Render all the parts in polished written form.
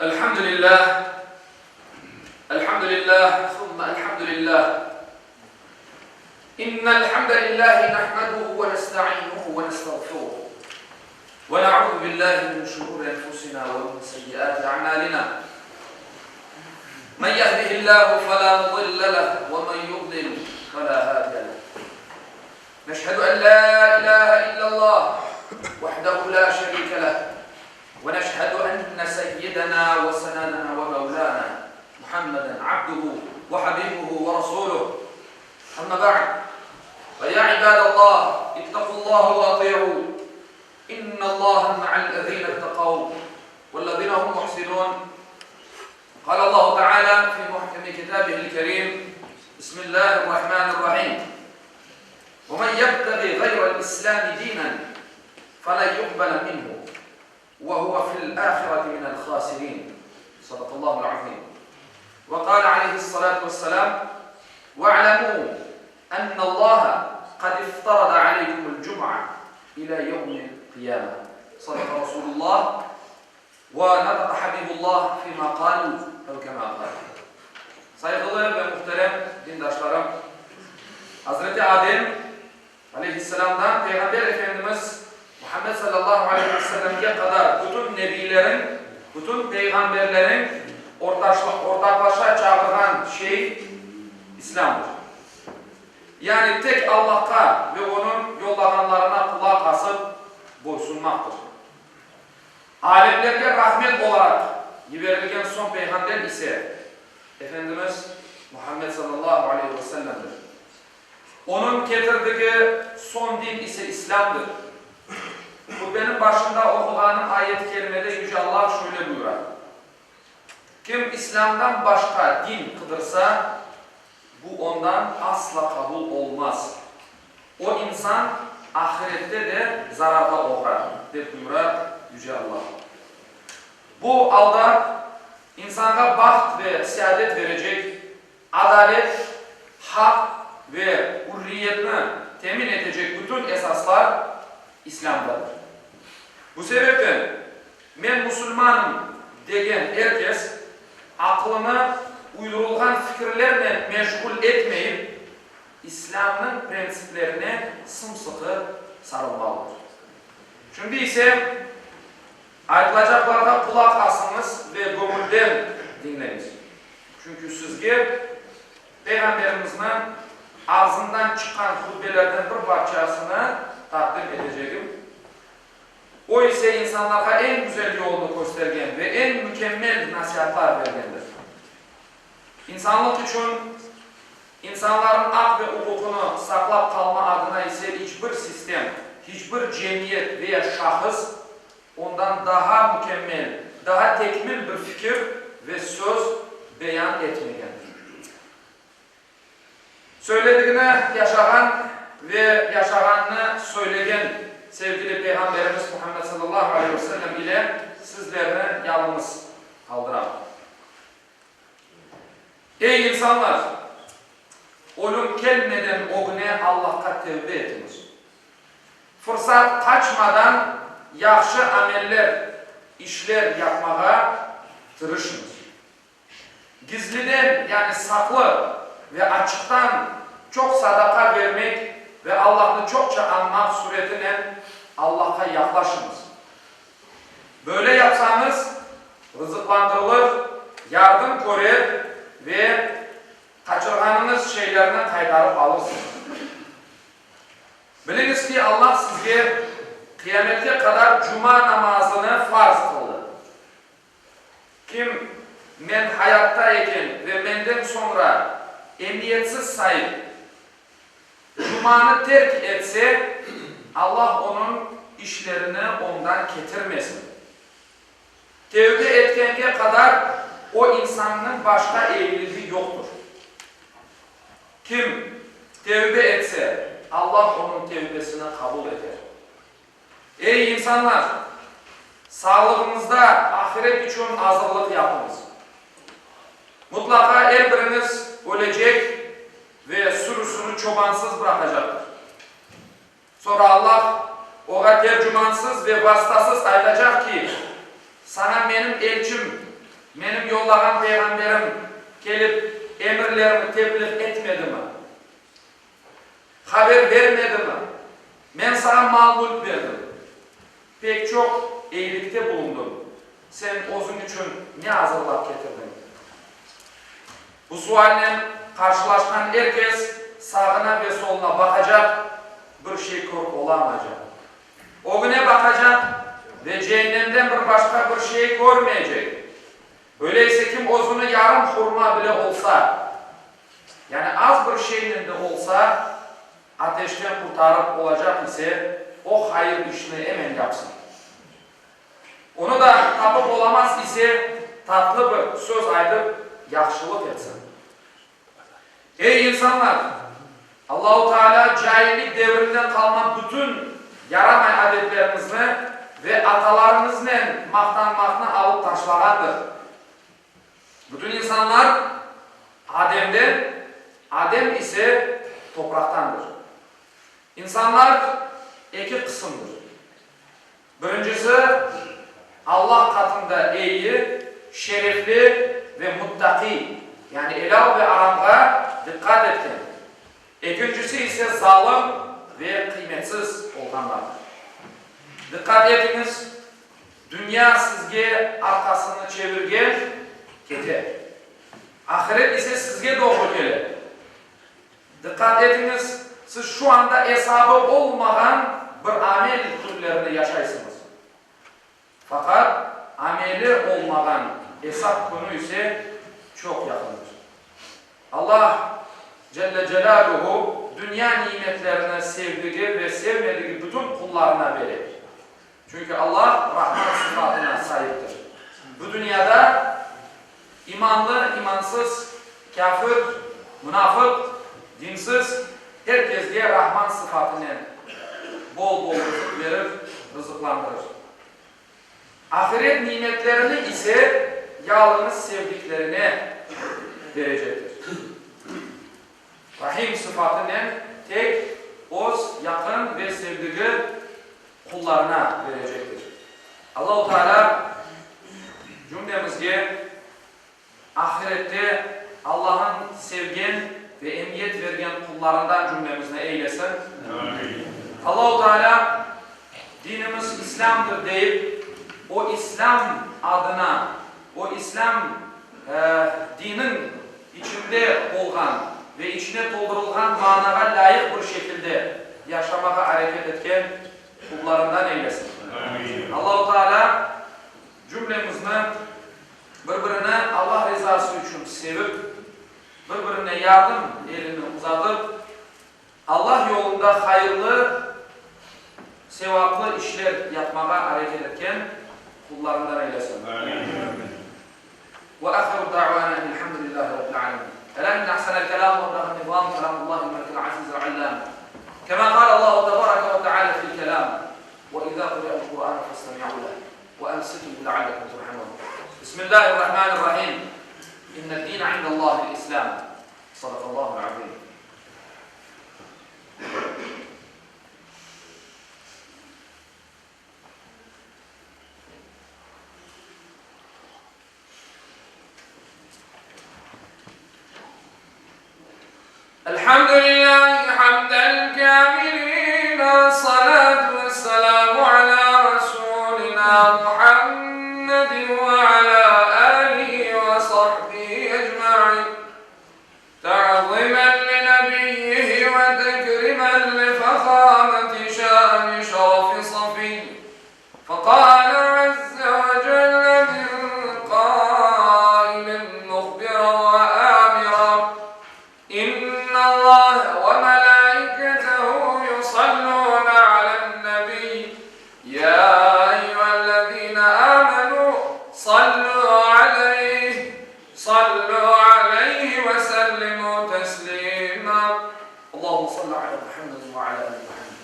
Elhamdülillah, elhamdülillah, thumma elhamdülillah. İnnel hamdelillahi nahmeduhu ve nestainuhu ve nestağfiruh. Ve na'uzu billahi min şururi enfusina ve min seyyiati a'malina. Men yehdihillahu fela mudille leh ve men yudlil fela hadiye leh. Neşhedü en la ilahe illallah vahdehu la şerike leh ve neşhedü enne seyyidena ve senedena ve mevlana Muhammeden abduhu ve habibuhu ve rasuluh. Amma ba'd. Fe ya ibadallah ittaqullaha ve ati'u. İnnallaha ma'allezine ittekav vellezine hum muhsinun. Kâle Allahu Teala fi muhkemi kitabihil kerim. Bismillahirrahmanirrahim. Ve men yebteği gayrel İslami dinen felen yukbele minhu ve huve fil ahireti minel hasirin. Sadakallahul azim. Ve kâle aleyhissalâtu vesselâm Ve'lemû ennallâhe kad iftarada aleykumul cum'a ilâ yevmil kıyâme. Sadaka Rasulullah ve nataka Habibullah fîmâ kâl ev kemâ kâl. Sayğılı ve muhterem dindaşlarım! Hazreti Adem, aleyhisselâmdan Peyğamber Efendimiz Muhammed sallallahu aleyhi ve sellemge qadar bütün nebiylerin, bütün peyğamberlerin ortaqlaşa çağırğan şey İslâmdır. Yani tek Allahqa ve Onıñ yollağanlarına qulaq asıp boysunmaqtır. Alemlerge rahmet olaraq yiberilgen soñ peyğamber ise Efendimiz Muhammed sallallahu aleyhi ve sellemdir. Onıñ ketirdigi soñ din ise İslâmdır. Hutbeniñ başında oquğanım ayet-i kerimede Yüce Allah şöyle buyura, Kim İslâmdan başqa din qıdırsa, bu ondan asla qabul olmaz. O insan ahirette de zararğa oğrar, dep buyura Yüce Allah. Bu alda insanğa baht ve seadet berecek Adalet, haq ve ürriyetni temin etecek bütün esaslar İslâmdadır. Bu sebepten, men musulmanım degen er kes, aqlını uydurılğan fikirlernen meşğul etmeyip, İslâmnıñ prentsiplerine sımsıqı sarılmalıdır. Şimdi ise, aytılacaqlarğa qulaq asıñız ve göñülden diñleñiz. Çünki sizge Peyğamberimizniñ ağzından çıqqan hutbelerden bir parçasını taqdim etecegim. O ise insanlarğa eñ güzel yolnı köstergen ve eñ mükemmel nasiatlar bergendir. İnsanlıq içün insanların aq ve uquqını saqlap qalma adına ise iç bir sistem, hiç bir cemiyet veya şahıs Ondan daha mükemmel, daha tekmil bir fikir ve söz beyan etmegendir. Söyledigini yaşağan ve yaşağanını söylegen sevgili Peyğamberimiz Muhammed sallallahu aleyhi ve sellem ile sizlerni yalıñız qaldıram. Ey, insanlar! Ölüm kelmeden ögüne Allahqa tevbe etiñiz. Fırsat qaçmadan yahşı ameller, işler yapmağa tırışıñız. Gizliden, yani saqlı ve açıqtan çoq sadaqa bermek ve Allahnı çoqça añmaq suretinen Allahqa yaqlaşıñız. Böyle yapsañız, rızıqlandırılır, yardım körer ve qaçırğanıñız şeylerni qaytarıp alırsıñız. Biliñiz ki, Allah sizge qıyametke qadar cuma namazını farz qıldı. Kim men hayatta eken ve menden soñra emiyetsiz sayıp, cumanı terk etse, Allah onıñ işlerini ondan ketirmesin. Tevbe etkenge qadar o insannıñ başqa eyiligi yoqtur. Kim tevbe etse, Allah onıñ tevbesini qabul eter. Ey, insanlar! Sağlığıñızda ahiret içün azırlıq yapıñız. Mutlaqa er biriñiz ölecek ve sürüsini çobansız bıraqacaqtır. Soñra Allah oğa tercümansız ve vastasız aytacaq ki, Saña Menim elçim. Menim yollağan peyğamberim kelip emirlerimi tebliğ etmedimi? Haber bermedimi? Men saña mal-mülk berdim, pek çoq eyilikte bulundım, sen özüñ içün ne azırlap ketirdiñ? Bu sualnen qarşılaşqan er kes sağına ve soluna baqacaq, bir şey körip olamaycaq. Ögüne baqacaq ve ceennemden bir başqa bir şey körmeycek. Öyleyse kim özüni yarım hurma bile olsa, yani az bir şeynen de olsa, ateşten qurtarıp olacaq ise, o hayır işni emen yapsın. Onı da tapıp olamaz ise, tatlı bir söz aytıp, yahşılıq etsin. Ey, insanlar! Allahu Teala caillik devrinden qalma bütün yaramay adetleriñizni ve atalarıñıznen maqtanmaqnı alıp taşlağandır. Bütün insanlar Ademden, Adem ise topraqtandır. İnsanlar eki qısımdır. Birincisi, Allah qatında eyi, şerefli ve muttaqiy, yani elâl ve aramğa diqqat etken, ekincisi ise zalım ve qıymetsiz olğanlardır. Diqqat etiñiz, dünya sizge arqasını çevirgen, kete. Ahiret ise sizge doğru kele. Diqqat etiñiz, siz şu anda esabı olmağan bir amel künlerini yaşaysıñız. Faqat ameli olmağan esap künü ise çoq yaqındır. Allah, celle celâluhu, dünya nimetlerini sevdigi ve sevmedigi bütün qullarına bere. Çünki Allah Rahman sıfatına saiptir. Bu dünyada imanlı, imansız, kâfir, münafıq, dinsiz, er kesge Rahman sıfatınen bol-bol rızıq berir, rızıqlandırır. Ahiret nimetlerini ise yalıñız sevdiklerine berecektir. Rahim sıfatınen tek Öz yaqın ve sevdigi qullarına berecektir. Allahu Teala cümlemizge ahirette Allah'ın sevgen ve emiyet vergen qullarından cümlemizni eylesin. Amin. Allahu Teala dinimiz İslâmdır deyip, o İslâm adına, o İslâm diniñ içinde olğan ve içine toldurılğan manağa lâyıq bir şekilde yaşamağa areket etken qullarından eylesin. Amin. Allahu Teala cümlemizni bir-birini Allah rizası içün sevip, bir-birine yardım elini uzatıp, Allah yolunda hayırlı, sevaplı işler yapmağa areket etken qullarından eylesin. Amin. Ve ahiru da'vana enilhamdülillahi rabbil alemin. Elâ inne ahsenel kelâm ve ebleğen nizâm kelâmullâhil melikil azîzil allâm. Kemâ kâle Allahu tebâreke ve teâlâ fil kelâm, Ve izâ kuri'el Kur'ânu festemi'û leh ve ansitû leallekum turhamûn. Bismillâhirrahmânirrahîm. İnned-dîne indellâhil İslâm. Sadakallâhul azîm. Elhamdülillahi hamden kâmilîn Essalâtu vesselâmu alâ Resûlinâ Muhammedin ve alâ âlihi ve sahbihi ecmaîn Ta'zimen li nebiyyihi ve tekrimen li fehâmeti şâni şerefi safiy Feqâle azze ve celle min qâilin muhbiran ve âmiran, İnnallâhe ve melâiketehu yusallûne alen-nebiy, yâ eyyühellezîne âmenû sallû aleyh, sallû aleyhi ve sellimû teslîmâ. Allahümme salli alâ Muhammedin ve alâ âli Muhammed,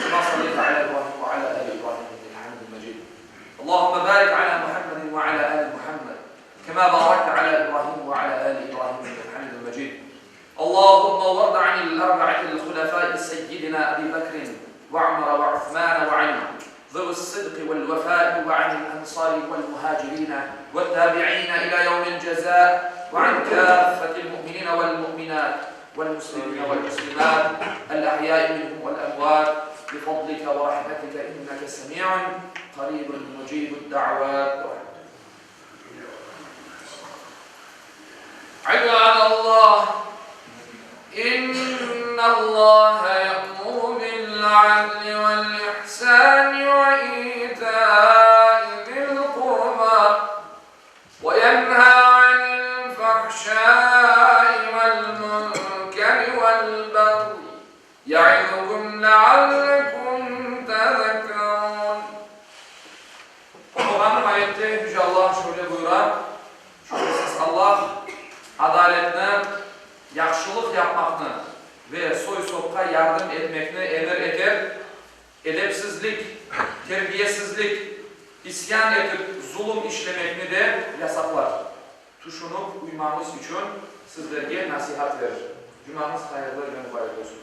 kemâ salleyte alâ İbrahim ve alâ âli İbrahim inneke hamidun mecid. Allahümme barik alâ Muhammedin ve alâ âli Muhammed, kemâ barakte alâ İbrahim ve alâ âli İbrahim inneke hamidun mecid. Allahümme varda anil arba'atil hulefâi seyyidina Ebi Bekrin ve Umera ve Uthmâne ve Ali. ذوي الصدق والوفاء وعن الأنصار والمهاجرين والتابعين إلى يوم الجزاء وعن كافة المؤمنين والمؤمنات والمسلمين والمسلمات الأحياء منهم والأموات بفضلك ورحمتك إنك سميع قريب مجيب الدعوات عباد الله إن الله يأمر بالعدل والإحسان وإيتاء ذي القربى وينهى عن الفحشاء والمنكر والبغي يعظكم لعلكم تذكرون Oquğanım ayette Yüce Allah şöyle buyura, Şübhesiz Allah adaletni, yahşılıq yapmaqnı ve soy-sopqa yardım etmekni emir eter, edepsizlik, terbiyesizlik, isyan etip zulum işlemekni de yasaqlar. Tüşünip uymañız içün sizlerge nasihat verir. Cumañız hayırlı ve mubarek olsun.